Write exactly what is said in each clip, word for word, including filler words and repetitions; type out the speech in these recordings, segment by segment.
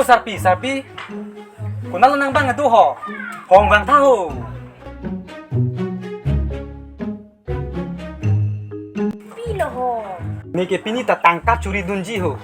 Sarpi, Sarpi. Konatlo nang bang adu ho? Hong bang tha ho. Pilo ho? Neke pini ta tangka churi dunji ho.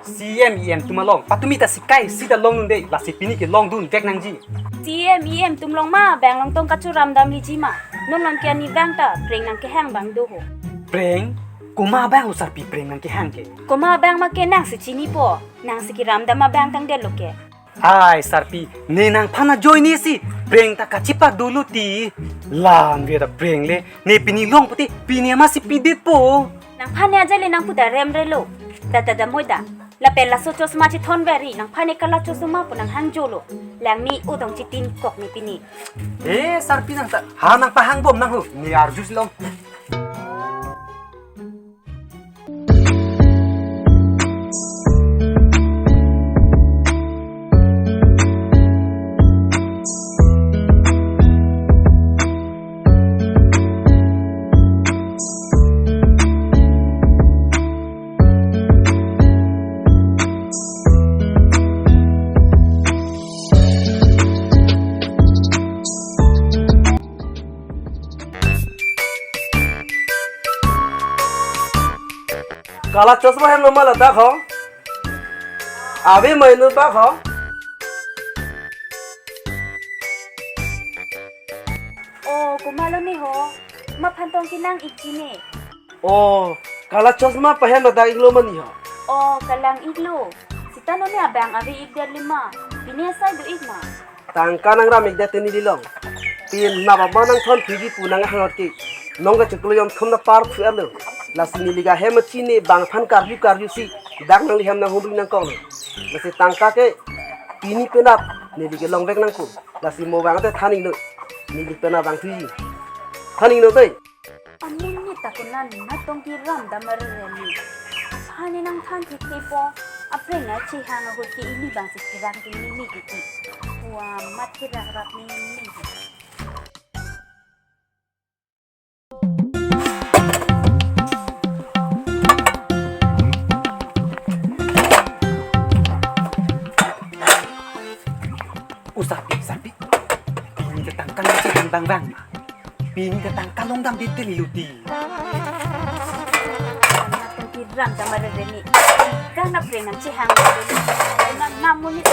C M E M atum along. Patumi ta sikai, sita longdunde, lasi pini ke longdun vek nangji. C M E M atum along ma, bang along tangka churam damliji ma. Non non ke arnivang ta, preng nangkehang bang do ho. Preng? Komat bang lo Sarpi preng nangkehang ke? Komat bang ma ke nangsi chinipo. Nangsi kiram dam abang tangdet lo ke. Ai Sarpi, ne nangphan ajoine si, preng ta kachipa dolo ti. Lam veta preng le, ne pini long pute, pini ama si pidit po. Nangphan ne ajai le nangpu ta remre lo. Da da da moi da. Lapen laso chosma chithon veri, nangphan ne kala chosma pu nanghangjo lo. Lang ni udong chitin kok ne pini. Eh, Sarpi nang ta, ha nangpahang bom nang ho, ne arjus long. Kala chosma hem lo ma ladak ho? Ave ma inut bak ho? Oh, komatlo ne ho? Maphan tong kenang-ikji ne. Oh, kala chosma pahem ladak-iklo ma ne ho? Oh, kalang-iklo. Sita non ne abang ave-ikdet le ma. Pini asai do-ik ma. Tangka nangram-ikdet te neli long. Pin nap abang nangthon phigi pu nanghang rot ke. Nong kachiklo yom thom ta par phu-et lo. Lasi neli ke hem chini bang aphan karju karju si. Dak nangli hem nanghumri nangkok lo. Lasi tangka ke pini penap neli ke long vek nangkok. Lasi mo bang te than-iknon. Neli penap bang thuji. Than-iknon te. Amonit ta konat nat tong kiram dam arere ni. Aphan ne nangthan thekthepo. Apreng nangchehang ahut ke ili bang si therak ke ni ni ke. Wa mat therak rak ni ni. Oh, Sarpi, Sarpi. Pini ta tangka nangchehang bang bang ma. Pini ta tangka long damde te lilu ti. Nat tong kiram dam arere ni. Kan apreng nangchehang arere ni. Nang namun ni.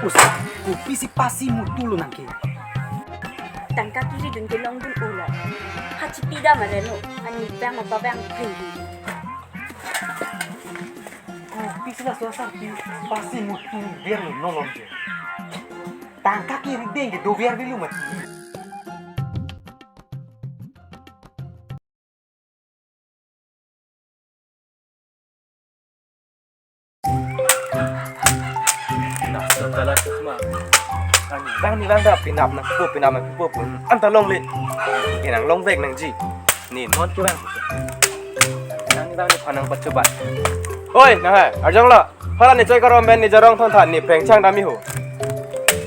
Usa, kopisi pasi mutu lo nang ke. Tangka kiri dun ke longdun ulo. Hachi pida ma reno. Arnivang ma pabang kiri. Kopisi laso Sarpi pasi mutu ver lo nolon ke. Tangka kiri deng ke dover velo mati. Nah, so kala chosma. Arnivang arnivang ta penap nangpo, penap nangpo pu. Anta longle. Inang long vek nangji. Ne non ke bang. Arnivang arnivang nephan nangpachoba. Oi, nang hai, arjong lo. Hala ne choi karom pen ne jarong thon than ne preng chang dam-i ho.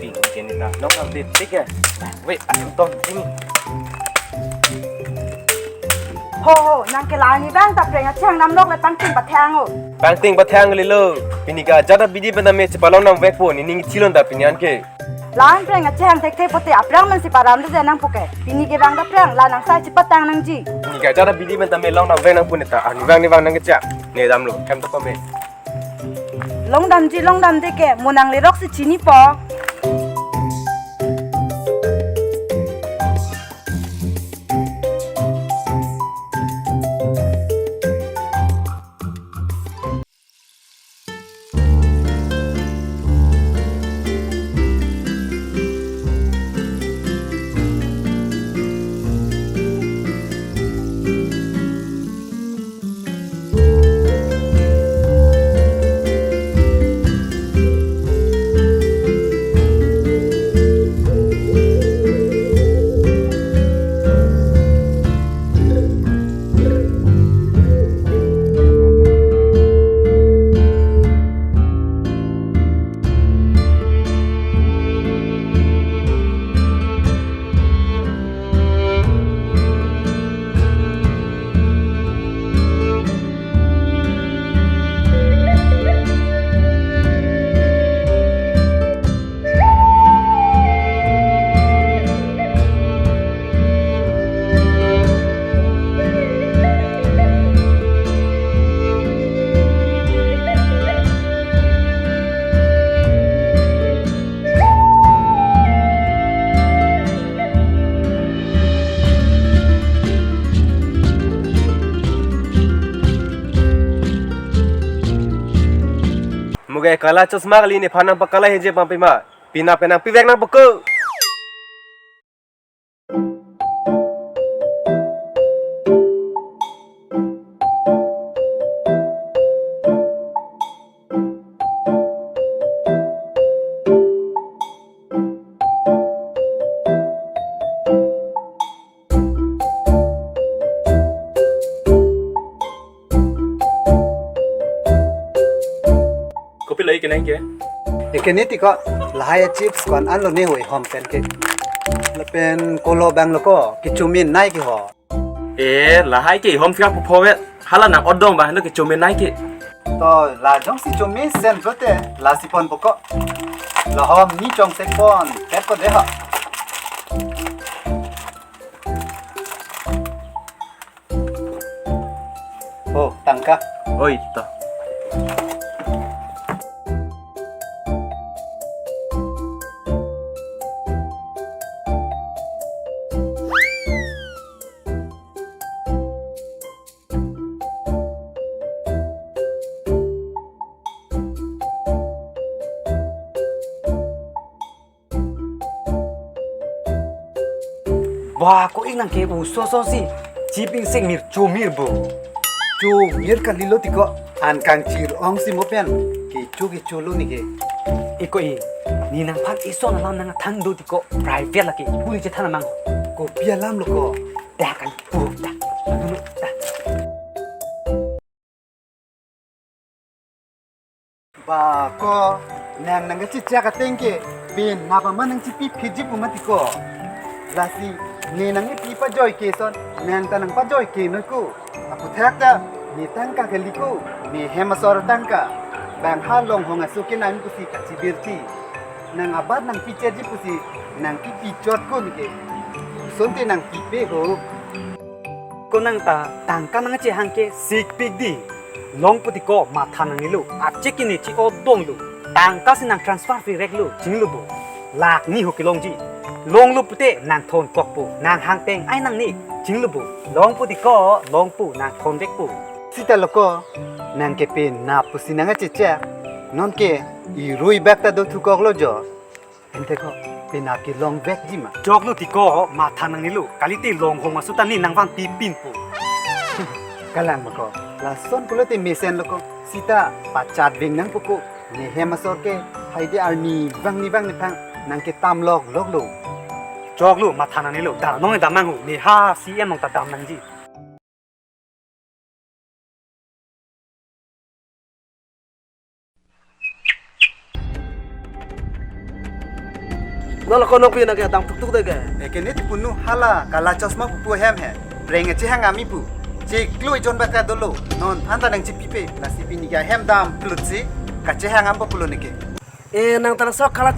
Ping ke ne ta long ham dit tik ya. Wait, atum ton ini. Ho ho, nang ke la arnivang ta preng achang dam lok le pangting pathang ho. Pangting pathang le lo. Pini ke ajat abidi pen ta me chepalong nang vekpo, ne ning chilon ta pini an ke. La-an preng achang thekthe pote aphrang man si param le nangpo ke. Pini ke bang ta preng la nang sai chepatang nangji. Pini ke ajat abidi pen ta me long nang vek nangpo ne ta arnivang arnivang nangkechak. Ne damlo, hem ta pame. Long damji, long damde ke, mo nang lerok si chinipo. Mo ke kala chosma kali, nephan nangpakalai henje pampima. Pina penang pivek nangpo ko. Kopilo ekenai ke? Ekene tiko, lahai chips ko-an anlo ne hoi hom pen ke. Lapen kolo bang lo ko, kechomenei ke ho. E, lahai ke hom phia puphove. Hala nang odong ba, hano kechomenei ke. To, la jongsi chomesen lote, lasi ponpo ko. La hom ni chongsekpon, ket ko de ho. Oh, tangka. Oi, to. Wah, ko-ik nang ke oso oso si. Chip ingsek mir chomir bo. Chomir kalilo tiko. An kangchir ong si mo pen. Kecho kecho lo ne ke. Iko i. Ne nangphan ison alam nangthan do tiko. Private lake. Ibu ne chethan amang. Kopi alam lo ko? Dah kan. Pu, dah. Dulu, dah. Ba ko, nang nangkachechak ateng ke, pen nap amat nangchipi phitji pu mati ko. Lasi, ne nangkipi pajoi ke son, nang ta nangpajoi ke noi ko. Aphuthak ta, ne tangka kali ko, ne hem asor tangka. Bang ha Longhong aso ke nang pusi kachibirti. Nang abat nangpichotji pusi, nangkipi chot ko ne ke. Sonte nangpipe ho. Ko nang ta tangka nangchehang ke sikpik di. Long pu tiko matha nangnelo. Achek kini chi odong lo. Tangka si nang transfer fee rek lo. Chinglo bo. Lakh ni ho kelongji. Longlo pute nang thonkok po. Nang hangteng ai nang ni. Chinglo bo. Long pu tiko, long pu nang thon rek po. Sita lo ko. Nang ke pen nap pusi nangchechak. Non ke irui bak ta dothukok lo jo. Ente ko, penap kelong vekji ma? Choklo tiko, matha nangnelo. Kalite Longhong aso ta ne nangvanpi pinpo. Kalang ma ko, lason pulote mesen lo ko. Sita pachat veng nangpo ko. Ne hem asor ke, haide arni vang ni vang ne phang, nang ketam lok lok lo. Choklo, matha nangnelo. Dar nong dam nang ho, ne ha C M nong ta dam nangji. Nalo konong pi nang ke dam tuk tuk de ke. Ekene ti punu hala kala chosma pupu hem he. Preng chehang ami pu. Chiklo ijon baka dolo. Non anta nangchipipe. Lasi pini ke hem dam plutsi. Kachehang ampo pulo ne ke. E nang ta laso kala